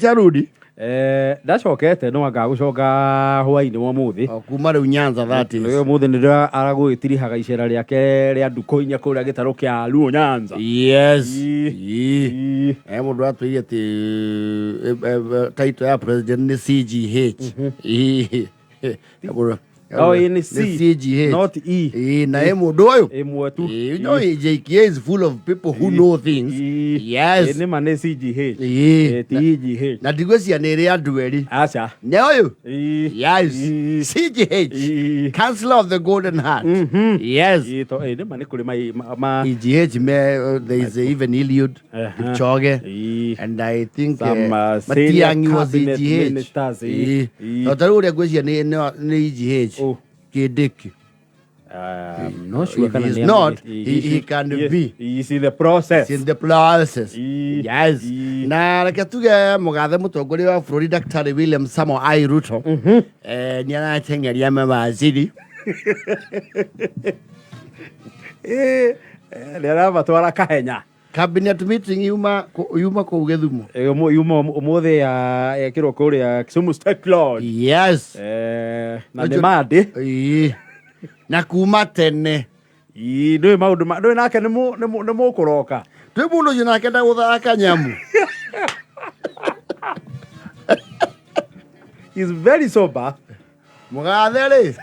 Charudi. Eh, ndacokete no anga gũcoka hwainĩ wa ũmũthĩ. O kuma rĩu Nyanza, that is. Rĩu ũmũthĩ nĩrĩo aragũgĩtirihaga icera rĩake rĩa ndukũ inya kũrĩa gĩtarũ kĩa Luo Nyanza. Yes. Ii. Ii. Ii. Mũndũ atwĩire atĩ title ya president nĩ CGH. Ii. Oh, ĩ nĩ C, Nĩ CGH. not E. Ii, na ĩ mũndũ ũyũ. Ĩmwe tu. Ii, you know, JKA is full of people who know things. Ii. Yes. Ĩ, nĩ ma nĩ CGH. Ii. Ĩ, ti EGH. Na ndigwĩciria nĩ ĩrĩ andũ erĩ. Aca. Nĩ ũyũ. Ii. Yes. Ii. CGH. Ii. Councillor of the Golden Heart. Yes. Ii, ĩ, nĩ ma nĩ kũrĩ ma EGH me there is even Eliud Kipchoge. Ii. And I think Some, senior Matiang'i was cabinet EGH. ministers, Ii. Ii. To ta rĩu ũrĩa ngwĩciria nĩ EGH. Oh. Kindiki. Not sure If kana he's nĩ not, he he can yes, be. He is in the process. It's in the process. Ii. Yes. Ii. Na reke tuge mũgathe mũtongoria wa bũrũri Daktari William Samoei Ruto nĩ arateng'eria mawaziri. Nĩ aramatwara kahenya. Cabinet meeting yuma kũu Gĩthumo. Yuma ũmũthĩ ya yekĩrwo kũrĩa Kisumu State Lodge. Yes. Na nĩ mandĩ. Ii. Na kuma tene. Ii, ndũĩ maũndũ ndũĩ nake nĩ mũkũroka. Twĩ mũndũ ũcio nake ndagũthaka nyamu. He's very sober. Mũgathe rĩ.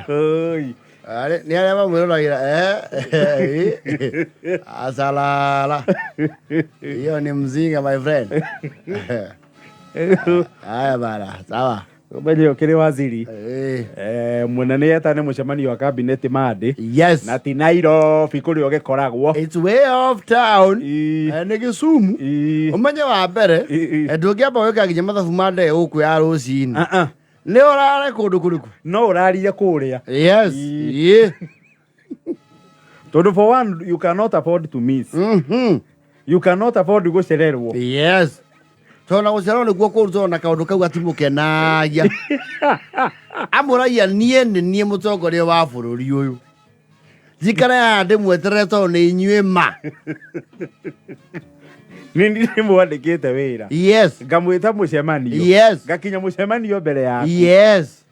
Oi. Nĩ arĩa mamwĩroragĩra asalala. Hiyo ni mzinga, my friend. Haya bana, sawa. Ũmenye ũkĩrĩ waziri. Mũnene etane mũcemanio wa kabineti mandĩ. Yes. Na ti Nairobi kũrĩa ũgĩkoragwo. It's way off town. Ii. Nĩ Gĩcumu. Ii. Ũmenye wa mbere, Ii. ndũngĩamba gwĩka nginya mathabu ma ndege gũkũ ya rũcinĩ. Ah, ah. Nĩ ũrare kũndũ kũrĩkũ? No ũrarire kũrĩa. Yes. Ii. Ii. Tondũ for one, you cannot afford to miss. You cannot afford gũcererwo. Yes. Tondũ na gũcererwo nĩkuo kũru tondũ na kaũndũ kau gatimũkenagia. Amũragia niĩ nĩ niĩ mũtongoria wa bũrũri ũyũ. Njikare haha ndĩmweterere tondũ nĩ inyuĩ ma. Nĩ niĩ mwandĩkĩte wĩra. Yes. Ngamwĩta mũcemanio. Yes. Ngakinya mũcemanio mbere yaku. Yes.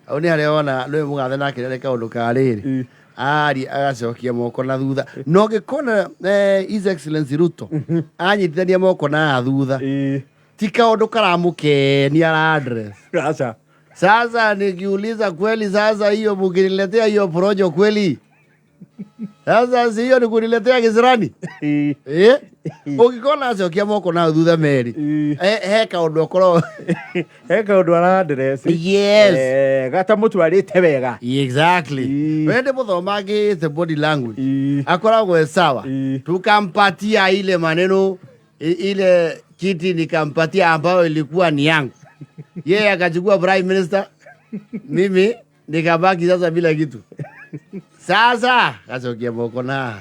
Hau nĩ harĩa wona nĩwe mũgathe nake nĩ kaũndũ ka rĩrĩ. Ari agacokia moko na thutha. Na ũngĩkona His Excellency Ruto anyitithania moko na thutha. Ti kaũndũ karamũkenia ara address. Aca. Sasa nikiuliza kweli, sasa hiyo mkiniletea hiyo porojo kweli? Sasa si hiyo ni kuniletea kisirani? Ũngĩkona acokia moko na thutha meri. He kaũndũ akorwo He kaũndũ ara address. Yes. Gatamũtwarĩte wega. Exactly. We ndĩ mũthomangĩte body language. Akoragwo e sawa. Tukampatia ile maneno ile kiti nikampatia ambayo ilikuwa ni yangu. Yeye akachukua prime minister, mimi nikabaki sasa bila kitu. Sasa kacokia moko na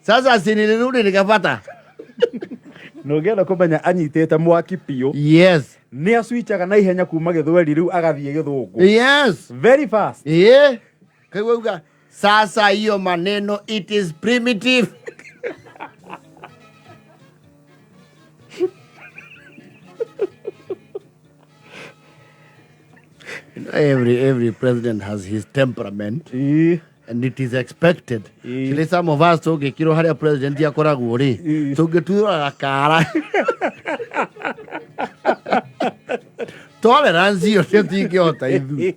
sasa si nilirudi nikapata. Na ũngĩenda kũmenya anyitĩte mwaki biũ. Yes. Nĩ acwichaga na ihenya kuma gĩthweri rĩu agathiĩ gĩthũngũ. Yes. Very fast. Kaigua uga sasa hiyo maneno it is primitive. Every president has his temperament. And it is expected. Actually, some of us tũngĩkirwo harĩa president akoragwo rĩ, tũngĩtuĩraga kara. Tolerance iyo nĩ tingĩhota ithuĩ.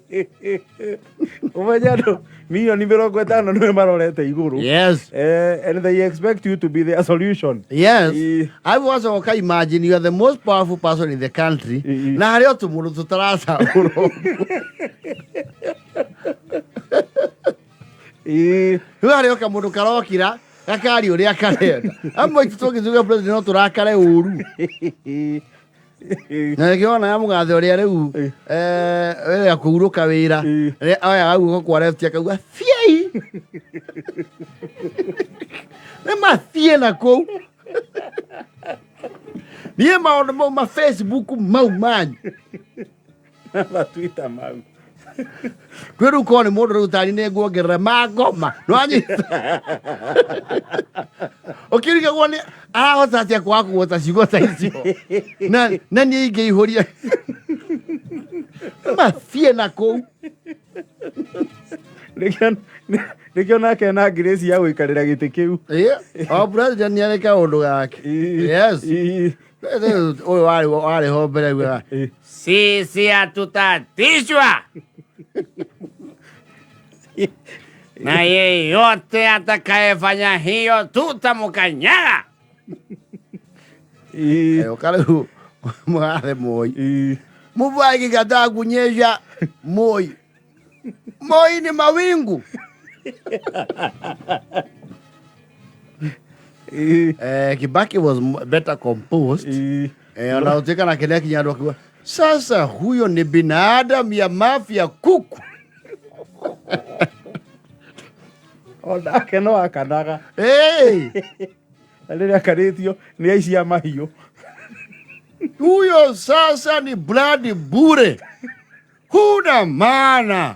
Ũmenye andũ mirioni 50 nĩwe marorete igũrũ. Yes. And they expect you to be their solution. Yes. I was okay, imagine you are the most powerful person in the country. Na harĩ o tũmũndũ tũtaracagũrwo. Rĩu harĩ o kamũndũ karokira gakaria ũrĩa karenda. Amwe aitũ tũngĩtuĩka president no tũrakare ũru. Na nĩkĩo wona ya mũgathe ũrĩa rĩu, ũrĩa kũhurũka wĩra, rĩrĩa oyaga guoko kwa left akauga thiĩi. Nĩ mathiĩ na kũu. Niĩ maũndũ mau ma Facebook mau manyu. Ma Twitter mau. Twĩ rĩu korwo nĩ mũndũ rĩu tani nĩ nguongerera mangoma nĩwanyita. Ũkĩrigagwo nĩ arahota atĩa kwaga kũgweta ciugo ta icio na niĩ ingĩihũria mathiĩ na kũu. Nĩkĩo nake na grace ya gũikarĩra gĩtĩ kĩu. Ĩĩ, o president nĩ arĩ kaũndũ gake. Yes. Ũyũ warĩ ho mbere augaga, "Sisi hatutatishwa na yeyote atakayefanya hiyo tutamkanyaga." Ũka rĩu mũgathe Moi. Mvua ikikataa kunyesha Moi. Moi ni mawingu. Kibaki was better composed. Ona utika na kile kinya andu akiuga sasa huyo ni binadamu ya mafia kuku. Onake no akanaga. Hey! Na rĩrĩa akanĩtio nĩ aici a mahiũ. Huyo sasa ni blood bure. Huna maana.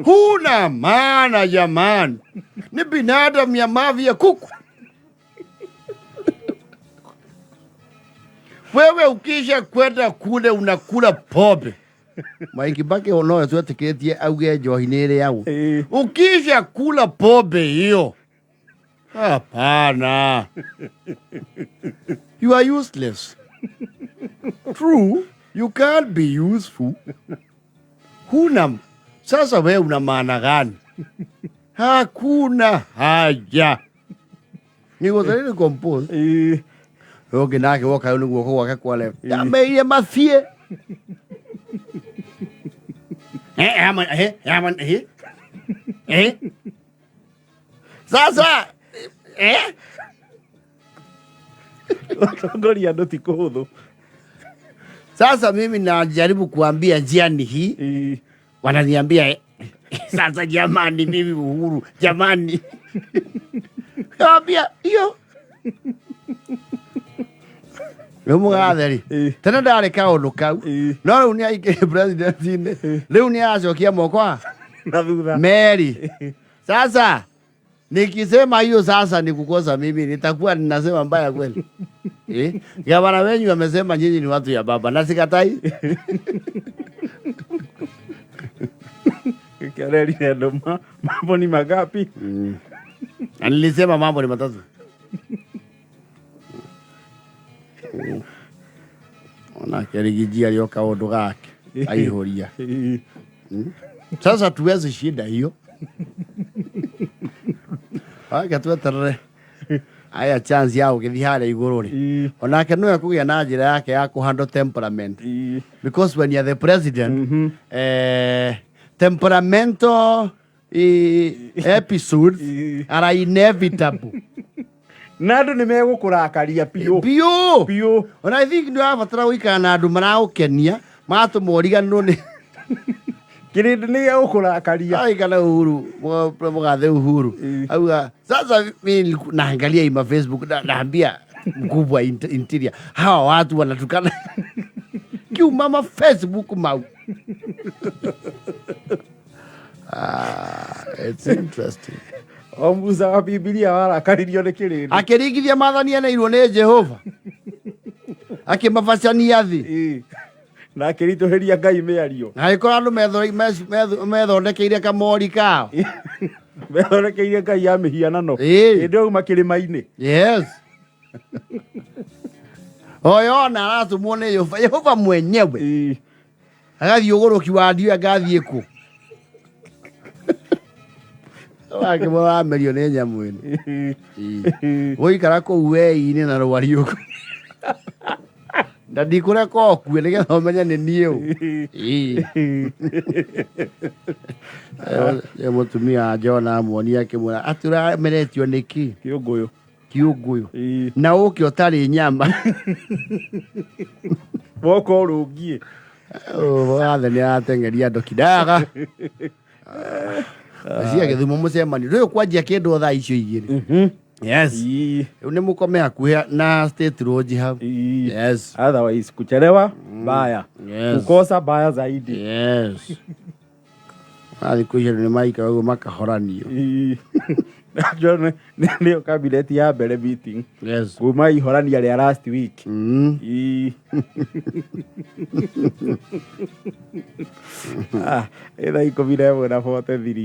Huna maana jamani. Ni binadamu ya mavi ya kuku. Wewe ukisha kwenda kule unakula pombe. Mwai Kibaki no twetĩkĩtie auge njohi nĩ ĩrĩagwo. Ukisha kula pombe hiyo, hapana, you are useless. True, you can't be useful. Huna, sasa we una maana gani? Hakuna haja. Ni was really composed. Ũngĩ nake woka nĩ guoko gwake kwa left. Ndameire mathiĩ. Eh, ama, eh, ama, eh. Eh. Sasa, eh. Gũtongoria andũ ti kũhũthũ. Sasa mimi najaribu kuambia njia ni hii. Wananiambia sasa jamani, mimi Uhuru jamani. Naambia hiyo rĩu mũgathe rĩ tene ndarĩ kaũndũ kau, no rĩu nĩ aingĩrĩ president-inĩ, rĩu nĩ aracokia moko na thutha meri. Sasa nikisema hiyo sasa ni kukosa, mimi nitakuwa ninasema mbaya kweli. Eh? Gavana wenyu amesema nyinyi ni watu ya baba na sikatai. Gĩkĩarerire andũ mambo ni magapi. Na nilisema mambo ni matatu. Onake rigijia rĩo kaũndũ gake aihũria. Sasa tuwezi shinda hiyo. Ake tweterere aya chance ya gũgĩthiĩ harĩa igũrũ rĩ, onake no ekũgĩa na njĩra yake ya kũhandle temperament, because when you're the president, temperamental episodes are inevitable. Na andũ nĩ megũkũrakaria biũ. Biũ. Biũ. Ona I think nĩ ũrabatara gũikara na andũ maragũkenia, magatũma ũriganĩrwo nĩ kĩrĩndĩ nĩ gĩgũkũrakaria. Aikana Uhuru, mũgathe Uhuru auga sasa mimi naangalia ima Facebook na, naambia mkubwa interior, hawa watu wanatukana kiumama Facebook mau. Ah, it's interesting. O Musa wa Bibilia warakaririo nĩ kĩrĩndĩ. Akĩringithia maathani eneirwo nĩ Jehova, akĩmabacania thĩ. Na akĩritũhĩria Ngai mĩario. Na agĩkorwo andũ methondekeire kamori kao. Methondekeire Ngai ya mĩhianano. Hĩndĩ ĩyo auma kĩrĩma-inĩ. Yes. Oyo ona aratũmwo nĩ Yehova, Yehova mwenyewe. Agathiĩ ũgũrũki wa ndiũ, agathiĩ kũ wakĩmũramerio nĩ nyamũ ĩno. Gũikara kũu wei-inĩ na rwariũkũ na ndikũreka ũkue nĩgetha ũmenye nĩ niĩ ũ. Ĩ mũtumia wa Jona amuonia akĩmwĩra atĩ ũrameretio nĩkĩ? Kĩũngũyũ. Kĩũngũyũ na ũke ũtarĩ nyama. Woka ũrũngiĩ. Wathe nĩ arateng'eria andũ kidaga cia Gĩthumo mũcemanio rĩu kwanjia kĩndũ thaa icio 2. Yes. Rĩu nĩ mũkome hakuhĩ na State Lodge hau. Yes. Otherwise kuchelewa baya. Yes. Kukosa baya zaidi. Yes. Thikũ icio nĩ maikara ũguo makahoranio. Actually, nĩyo cabinet ya mbere meeting kuma ihorania rĩa last week. Ii. Ah, ĩ thaa 11:43.